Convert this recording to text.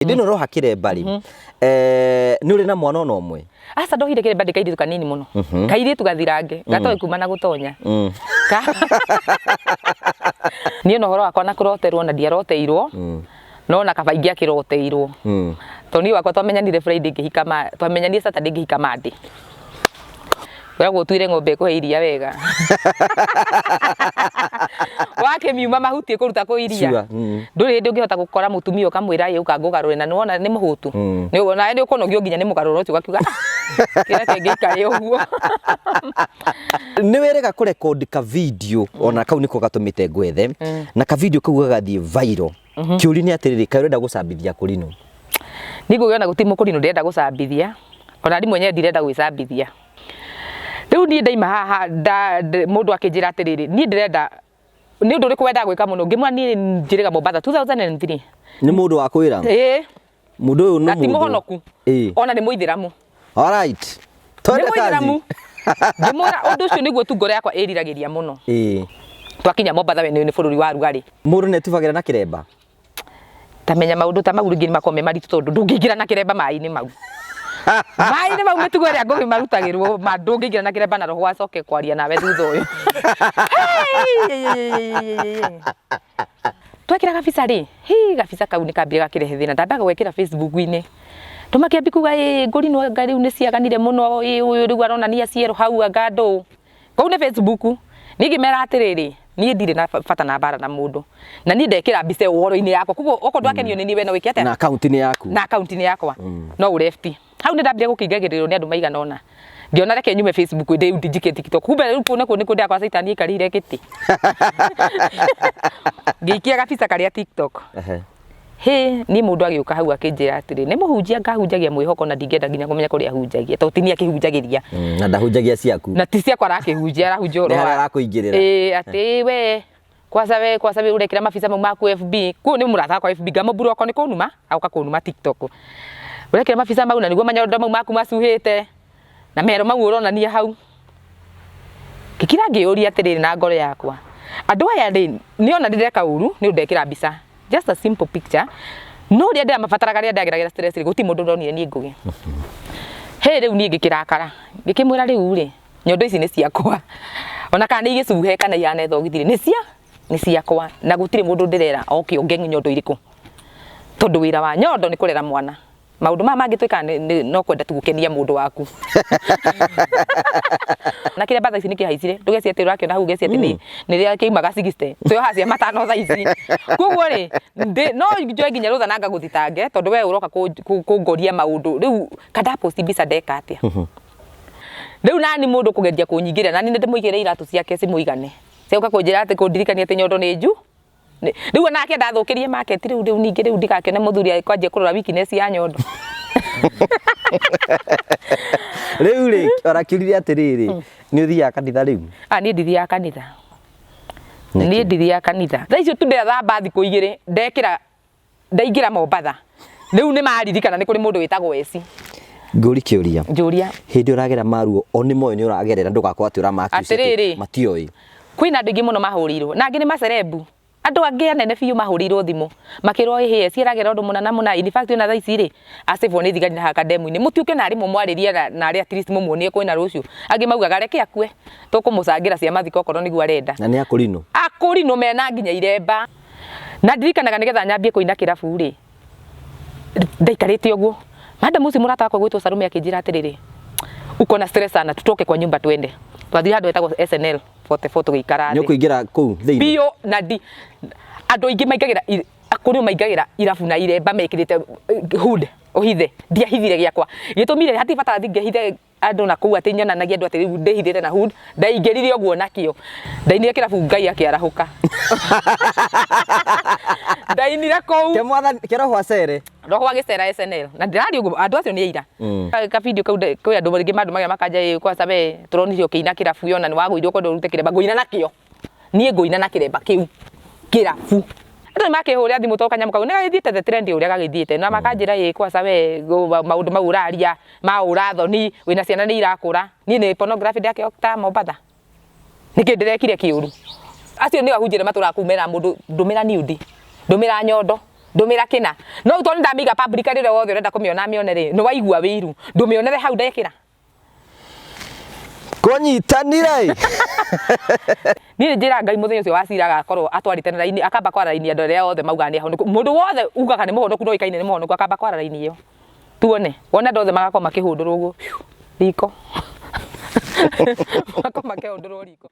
Hĩndĩ ĩno ũroha kĩremba rĩ, nĩ ũrĩ na mwana ona ũmwe? Aca ndohire kĩremba ndĩ kairĩtu kanini mũno. Kairĩtu gathirange, gatoĩ kuma na gũtonya. Niĩ ona ũhoro wakwa na kũroterwo na ndiaroteirwo, no na kaba ingĩakĩroteirwo. Tondũ niĩ wakwa twamenyanire Friday ngĩhika ma, twamenyanire Saturday ngĩhika Monday. Wĩragwo ũtuĩre ng'ombe ĩkũhe iria wega. Wakĩmiuma mahuti ĩkũruta kũ iria. Sure. Mm. Ndũrĩ hĩndĩ ũngĩhota gũkora mũtumia ũkamwĩra ĩ ũka ngũgarũre na nĩwona nĩ mũhũtu. Nĩ nawe nĩ ũkũnogio nginya nĩ mũgarũro ũcio ũgakiuga "Ah, kĩrĩa kĩngĩikare ũguo. Nĩ wĩrĩga kũrekondi ka video ona kau nĩko gatũmĩte ngwethe na ka video kau gagathiĩ viral. Kĩũria nĩ atĩrĩrĩ, kaĩ ũrenda gũcambithia kũrinũ? Niĩ ngũgĩa na gũtirĩ mũkũrinũ ndĩrenda gũcambithia ona niĩ mwenyewe ndirenda gwĩcambithia. Rĩu niĩ ndaima haha mũndũ akĩnjĩra atĩrĩrĩ, niĩ ndĩrenda nĩ ũndũ ũrĩkũ wendaga gwĩka mũno? Ngĩmwĩra niĩ njĩrĩga Mombatha 2003. Nĩ mũndũ wa kwĩra? Ĩĩ. Mũndũ ũyũ nĩ Na ti mũndũ. mũhonoku. Ĩĩ. Ona nĩ mũithĩramu. Alright. Nĩ Twende kazi. mũithĩramu. Ngĩmwĩra ũndũ ũcio nĩguo tu ngoro yakwa ĩriragĩria mũno. Ĩĩ. Twakinya Mombatha we nĩ bũrũri wa rugarĩ. Mũndũ nĩ etubagĩra na kĩremba? Ta menya maũndũ ta mau rĩngĩ nĩ makoragwo me maritũ tondũ ndũngĩingĩra na kĩremba maĩ-inĩ mau. Maĩ-inĩ mau mĩtugo ĩrĩa ngũgĩ marutagĩrwo ma ndũngĩingĩra na kĩremba na roho acoke kwaria nawe thutha ũyũ. Twekĩra gabica rĩ, hi gabica kau nĩ kambire gakĩrehe thĩna. Ndambaga gwekĩra Facebook-inĩ. Andũ makĩambia kuga ĩ ngũri no anga rĩu nĩ ciaganire mũno, ĩ ũyũ rĩu aronania cierũ hau anga ndũ. Kũu nĩ Facebook. Niĩ ngĩmera atĩrĩrĩ, niĩ ndirĩ na bata na mbara na mũndũ. Na niĩ ndekĩra mbica ĩyo ũhoro-inĩ yakwa. Koguo okorwo ndwakenio nĩ niĩ we no wĩke atĩa? Na akaunti-inĩ yaku. Na akaunti-inĩ yakwa. No ũ left. Hau nĩ ndambire gũkĩingagĩrĩrwo nĩ andũ maigana ũna. Ngĩona reke nyume Facebook ĩndĩ rĩu ndinjikie TikTok. Kumbe rĩu kũu nakuo nĩkuo ndĩrakora caitani aikarĩire gĩtĩ. Ngĩikia gabica karĩa TikTok. Ehe. Hĩ, niĩ mũndũ agĩũka hau akĩnjĩra atĩrĩ, nĩ mũhunjia ngahunjagia mwĩhoko na ndingĩenda nginya kũmenya kũrĩa ahunjagia tondũ ti niĩ akĩhunjagĩria. Na ndahunjagia ciaku. Na ti ciakwa arakĩhunjia, arahunjia ũhoro Nĩ harĩa wa arakũingĩrĩra. Ĩĩ, atĩ we kwanza we kwanza we ũrekĩra mabica mau maku FB. Kũu nĩ mũrata wakwa FB ngamũmburoko nĩ kũnuma, agoka kũnuma TikTok. Ũrekĩra mabica mau na nĩguo manyondo mau maku macuhĩte na mero mau ũronania hau. Ngĩkira ngĩyũria atĩrĩrĩ na ngoro yakwa, andũ aya rĩ, nĩ ona ndĩreka ũru nĩ ũndũ ndekĩra mbica, just a simple picture, no rĩrĩa ndĩramabataraga rĩrĩa ndageragĩra stress rĩ, gũtirĩ mũndũ ndonire niĩ Ngũgĩ. Hĩ rĩu niĩ ngĩkĩrakara, ngĩkĩmwĩra rĩu rĩ, nyondo ici nĩ ciakwa, ona kana nĩ igĩcuhe kana ihane thogithi rĩ, nĩ cia, nĩ ciakwa na gũtirĩ mũndũ ndĩrera oke onge nyondo irĩkũ, tondũ wĩra wa nyondo nĩ kũrera mwana. Maũndũ maya mangĩ twĩkaga no kwenda tu gũkenia mũndũ waku. Na kĩrĩa mbatha ici nĩ kĩhaicire, ndũgecirie atĩ ũrakĩona hau ũgeciria atĩ nĩ rĩrĩa kĩaumaga 60, twĩohaga cia matano thaa ici. Koguo rĩ, no njoe nginya rũtha na ngagũthitange tondũ we ũroka kũngoria maũndũ, rĩu ka nda post mbica ndeka atĩa? Rĩu nani mũndũ kũgeria kũnyingĩrĩra, nani nĩ ndĩmũigĩre iratũ ciake cimũigane, cia gũka kũnjĩra atĩ kũndirikania atĩ nyondo nĩ nju. Rĩu onake ndathũkĩrie market rĩu rĩu ningĩ rĩu ndigakĩone mũthuri akwanjia kũrora weakness ya nyondo. Rĩu rĩ, ũrakĩũririe atĩrĩrĩ, nĩ ũthiaga kanitha rĩu? Ah, niĩ ndithiaga kanitha. Niĩ ndithiaga kanitha. Thaa icio tu ndĩrathamba thikũ igĩrĩ, ndekĩra ndaingĩra Mombatha. Rĩu nĩ maririkana nĩ kũrĩ mũndũ wĩtagwo Eci. Ngũri kĩũria. Njũria. Hĩndĩ ũragera maruo, o nĩ moĩ nĩ ũragerera ndũgakorwo atĩ ũrama accuse atĩ Atĩrĩrĩ. matioĩ. Kwĩna andũ aingĩ mũno mahũrĩirwo na angĩ nĩ macerebu. Andũ angĩ anene biũ mahũrĩirwo thimũ makĩrwo ĩhĩ Eci aragera ũndũ mũna na mũna in fact ona thaa ici rĩ acĩbwo nĩ thigari na haha kandemu-inĩ. Mũtiũke narĩ mũmwarĩrie narĩ at least mũmuonie kwĩna rũciũ. Angĩ maugaga reke akue tũkũmũcangĩra cia mathiko okorwo nĩguo arenda. Na nĩ akũrinũ? Akũrinũ mena nginya iremba. Na ndirikanaga nĩgetha nyambie kũina kĩrabu rĩ, ndaikarĩte ũguo. Madam ũcio mũrata wakwa ũgwĩtwo Salome akĩnjĩra atĩrĩrĩ, uko na stress sana tutoke kwa nyumba twende. Twathire handũ hetagwo SNL 44 tũgĩikara Nĩ thĩ. ũkũingĩra kũu thĩinĩ? Biũ na ndi andũ aingĩ maingagĩra akũrũ maingagĩra irabu na iremba mekĩrĩte hood ũhithe. Ndiahithire gĩakwa. Gĩtũmi rĩ, hatirĩ bata thiĩ ngehithe andũ na kũu atĩ nyonanagia andũ atĩ rĩu ndĩhithĩte na hood. Ndaingĩrire ũguo nakĩo. Ndainire kĩrabu Ngai akĩarahũka. Ndainire kũu. Ke mwathani, ke roho acere. Roho agĩcera SNL. Na ndĩraria ũguo andũ acio nĩ aira. Ka video kau kwĩ andũ rĩngĩ mandũmagĩra makanja ĩ kwanza we tũronire ũkĩina kĩrabu ona nĩ wagũire ũkwenda ũrute kĩremba. Ngũina nakĩo. Niĩ ngũina na kĩremba kĩu kĩrabu. Andũ nĩ makĩhũrĩra thimũ tondũ kanyamũ kau nĩ gagĩthiĩte the trend ũrĩa gagĩthiĩte na makanjĩra ĩ kwanza we maũndũ mau ũraria ma ũra thoni wĩna ciana nĩ irakũra. Niĩ nĩ pornography ndakĩhota Mombatha? Nĩkĩ ndĩrekire kĩũru? Acio nĩo ahunjia arĩa matũraga kũu meraga mũndũ ndũmĩra nude, ndũmĩra nyondo. Ndũmĩra kĩna. No rĩu tondũ nĩndamĩiga public rĩrĩa wothe ũrenda kũmĩona amĩone rĩ, nĩ waigua wĩiru. Ndũmĩonere hau ndekĩra. Kũnyitanire ĩ. Niĩ nĩ njĩraga Ngai mũthenya ũcio wa cira agakorwo atwarĩte na raini akamba kwara raini andũ arĩa othe maugaga nĩ ahonoku. Mũndũ wothe ugaga nĩ mũhonoku no oĩkaine nĩ mũhonoku akamba kwara raini ĩyo. Tuone. Wone andũ othe magakorwo makĩhũndũrwo ũguo riko. Magakorwo makĩhũndũrwo riko.